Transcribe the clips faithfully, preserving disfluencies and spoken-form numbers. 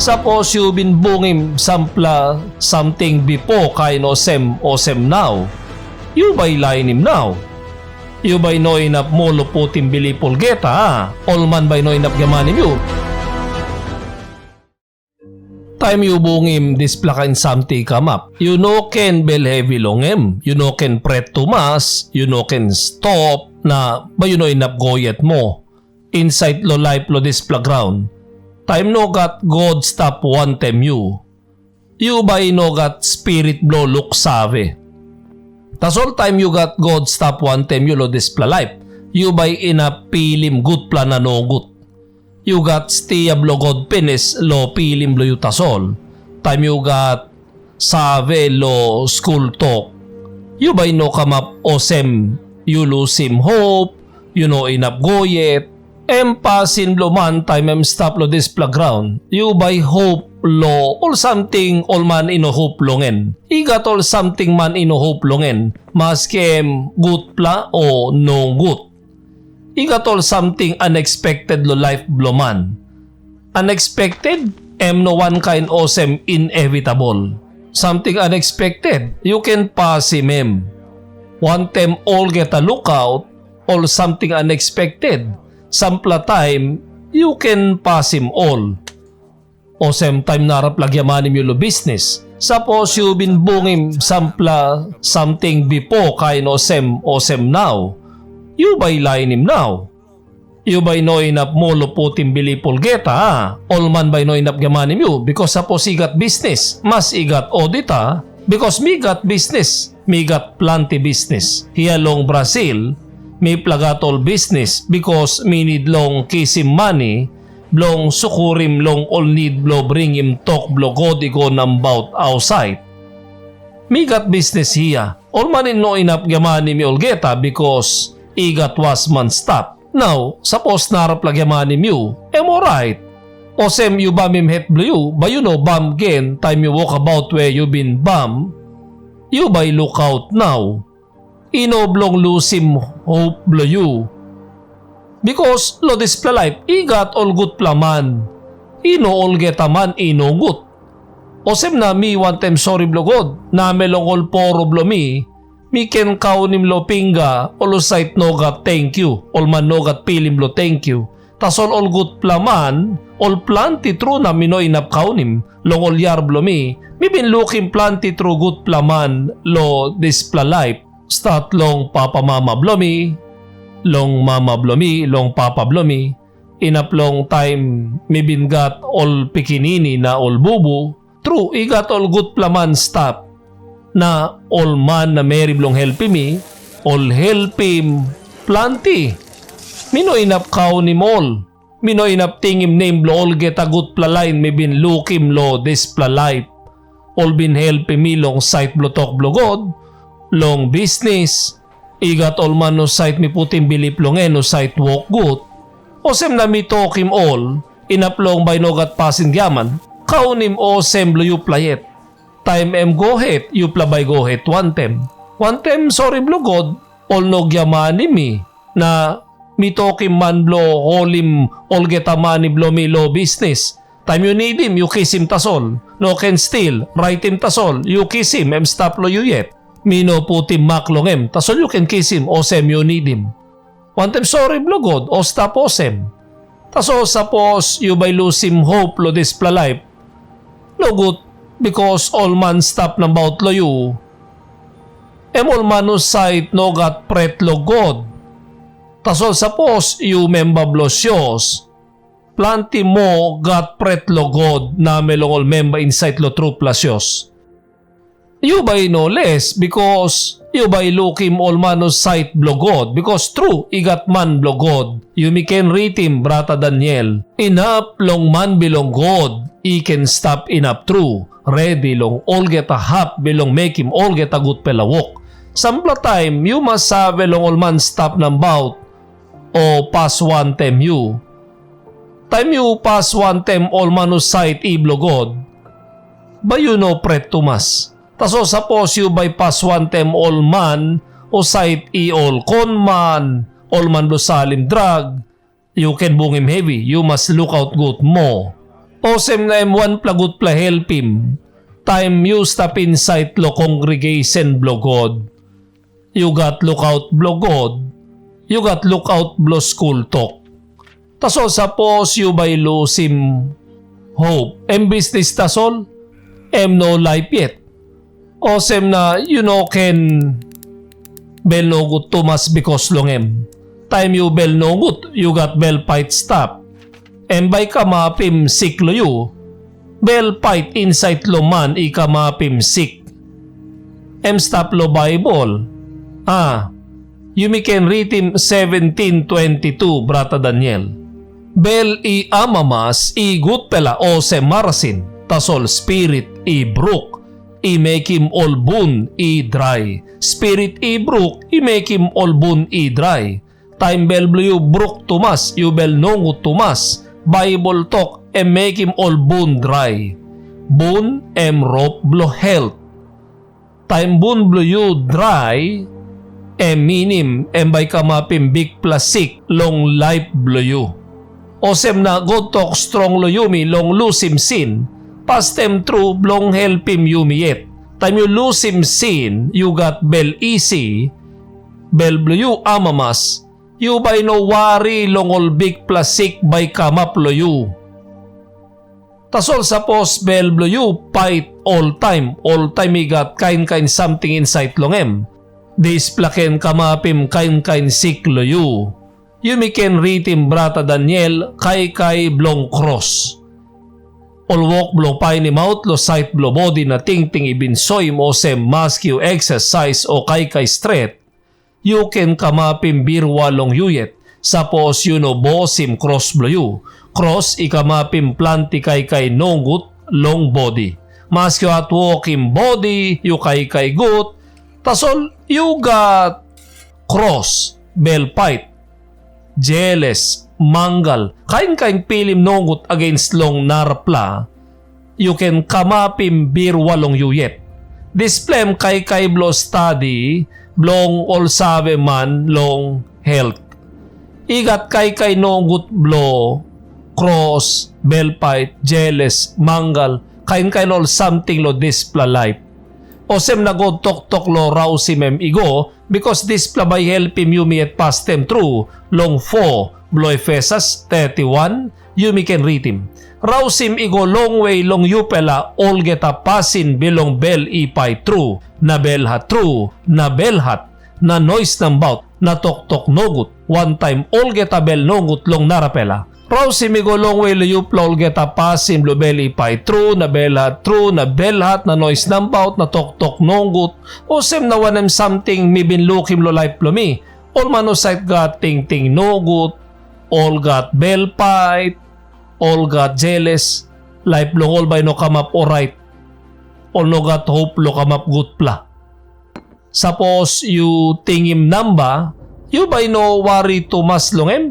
Sapos yu bin bungim sampela samting bipo kain olsem, olsem nau, yu bai lainim nau. Yu bai no inap moa long putim bilip olgeta, a? Ol man bai no inap giamanim yu. Taim yu bungim dispela kain samting i kamap, yu no ken bel hevi long em, yu no ken pret tumas, yu no ken stop, na bai yu no inap go yet moa insait long laip long dispela graun. Taim nogat God stap wantaim yu, yu bai i no gat spirit bilong luksave. Tasol taim yu gat God stap wantaim yu long dispela laip, yu bai inap pilim gutpela na nogut. Yu gat stia bilong God pinis long pilim bilong yu tasol. Taim yu gat save long skul tok, yu bai i no kamap olsem yu lusim hop, yu no inap go yet. Em pasin bilong man taim em stap long dispela graun. Yu bai hop long ol samting ol man i no hop long en. I gat ol samting man i no hop long en, maski em gutpela o nogut. I gat ol samting unexpected long laip bilong man. Unexpected, em no wankain olsem inevitable. Samting unexpected, yu ken pasim em. Wantaim olgeta lukaut, ol samting unexpected, sampela taim yu ken pasim ol. Olsem taim narapela giamanim yu long bisnis. Sapos yu bin bungim sampela samting bipo kain olsem, olsem nau, yu bai lainim nau. Yu bai no inap moa long putim bilip olgeta, a? Ol man bai no inap giamanim yu, bikos sapos i gat bisnis, mas i gat odita, bikos mi gat bisnis, mi gat planti bisnis. Hia long Brasil, mipela gat ol bisnis, bikos mi nid long kisim mani bilong sukurim long ol nid bilong bringim tok bilong God i go nabaut ausait. Mi gat bisnis hia. Ol man i no inap giamanim mi olgeta, bikos i gat wasman stap. Nau, sapos narapela giamanim yu, em orait. Olsem yu bamim het bilong yu, bai yu no bam gen taim yu wokabaut we yu bin bam, yu bai lukaut nau. I no bilong lusim hop bilong yu. Bikos long dispela laip i gat ol gutpela man, i no olgeta man i nogut. Olsem na mi wantaim sori bilong God, namel long ol poro bilong mi, mi ken kaunim long pinga ol husat no gat tenkyu, ol man no gat pilim bilong tenkyu. Tasol ol gutpela man, ol planti tru na mi no inap kaunim, long ol yar bilong mi, mi bin lukim planti tru gutpela man long dispela laip. Stat long papamama bilong mi, long mama bilong mi, long papa bilong mi, inap long taim mi bin gat ol pikinini na ol bubu, tru i gat ol gutpela man stap. Na ol man na meri bilong helpim mi, ol helpim planti. Mi no inap kaunim ol. Mi no inap tingim nem bilong olgeta gutpela lain mi bin lukim long dispela laip. Ol bin helpim mi long sait bilong tok bilong God, long bisnis. I gat ol man husat mi putim bilip long en husat wok gut. Olsem na mi tokim ol, inap long bai no gat pasin giaman, kaunim olsem bilong yupela yet. Taim em go het, yupela bai go het wantaim. Wantaim sori bilong God, ol no giamanim mi. Na mi tokim man bilong holim olgeta mani bilong mi long bisnis. Taim yu nidim, yu kisim tasol. No ken stil, raitim tasol, yu kisim, em stap long yu yet. Mi no putim mak long em, tasol yu ken kisim, olsem yu nidim. Wantaim sori bilong God, ol stap olsem. Tasol sapos yu bai lusim hop long dispela laip, nogut, bikos ol man stap nabaut long yu, em ol man husat no gat pret long God. Tasol sapos yu memba bilong sios, planti moa gat pret long God namel long ol memba insait long trupela sios. Yu bai i no les, bikos yu bai lukim ol man husat bilong God, bikos tru i gat man bilong God. Yumi ken ritim brata Daniel, inap long man bilong God i ken stap inap tru, redi long olgeta hap bilong mekim olgeta gutpela wok. Sampela taim yu mas save long ol man stap nabaut o pas wantaim yu. Taim yu pas wantaim ol man husat i bilong God, bai yu no pret tumas. Tasol sapos yu bai pas wantaim ol man husat i ol konman, ol man bilong salim drak, yu ken bungim hevi, yu mas lukaut gut moa. Olsem na em wanpela gutpela helpim, taim yu stap insait long kongregesen bilong God, yu gat lukaut bilong God, yu gat lukaut bilong skul tok. Tasol sapos yu bai lusim hop, em bisnis tasol, em no laip yet. Olsem na yu no ken bel nogut tumas bikus long em. Taim yu bel nogut, yu gat bel pait stap. Em bai i kamapim sik long yu. Bel pait insait long man i kamapim sik. Em stap long Baibel. A, yumi ken ritim seventeen twenty-two, brata Daniel. Bel i amamas i gutpela olsem marasin, tasol spirit i bruk i mekim ol bun i drai. Spirit i bruk i mekim ol bun i drai. Taim bel bilong yu bruk tumas, yu bel nogut tumas, Baibel tok em mekim ol bun drai. Bun em rop bilong helt. Taim bun bilong yu drai, em minim em bai i kamapim bikpela sik long laip bilong yu. Olsem na God tok strong long yumi long lusim sin, pastem tru bilong helpim yumi yet. Taim yu lusim sin, yu gat bel isi, bel bilong yu amamas, yu bai no wari long ol bikpela sik bai i kamap long yu. Tasol sapos bel bilong yu pait oltaim, oltaim i gat kain kain samting insait long em, dispela ken kamapim kain kain sik long yu. Yumi ken ritim brata Daniel kaikai bilong kros. Ol wok bilong painimaut long sait bilong bodi na tingting i bin soim olsem maski yu eksasais o kaikai stret, yu ken kamapim birua long yu yet, sapos yu no bosim kros bilong yu. Kros i kamapim planti kaikai nogut long bodi. Maski yu hatwokim bodi, yu kaikai gut, tasol yu gat kros, bel pait, jeles, mangal, kain kain pilim nogut agains long narapela, yu ken kamapim birua long yu yet. Dispela em kaikai bilong stadi bilong ol saveman long helt. I gat kaikai nogut bilong kros, belpait, jeles, mangal, kain kain ol samting long dispela laip. Olsem na God toktok long rausim em i go, bikus dispela bai i helpim yumi yet pastem tru long foa bilong Efesus thirty-one, yumi ken ritim. Rausim i go longwe long yupela olgeta pasin bilong bel i pait tru, na belhat tru, na belhat, na nois nabaut, na toktok nogut, wantaim olgeta bel nogut long narapela. Rausim i go longwe long yupela olgeta pasin bilong bel i pait tru, na belhat tru, na belhat, na nois nabaut, na toktok nogut, olsem na wanem samting mi bin lukim long laip bilong mi, ol man husat gat tingting nogut, ol gat bel pait, ol gat jeles, laip bilong ol bai i no kamap orait, ol no gat hop long kamap gutpela. Sapos yu tingim namba, yu bai no wari tumas long em.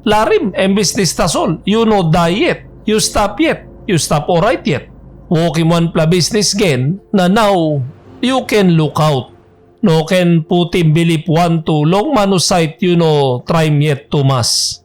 Larim, em bisnis tasol. Yu no dai yet. Yu stap yet. Yu stap orait yet. Wokim wanpela bisnis gen, na nau yu ken lukaut. No ken putim bilip wantu long man husat yu no traim yet tumas.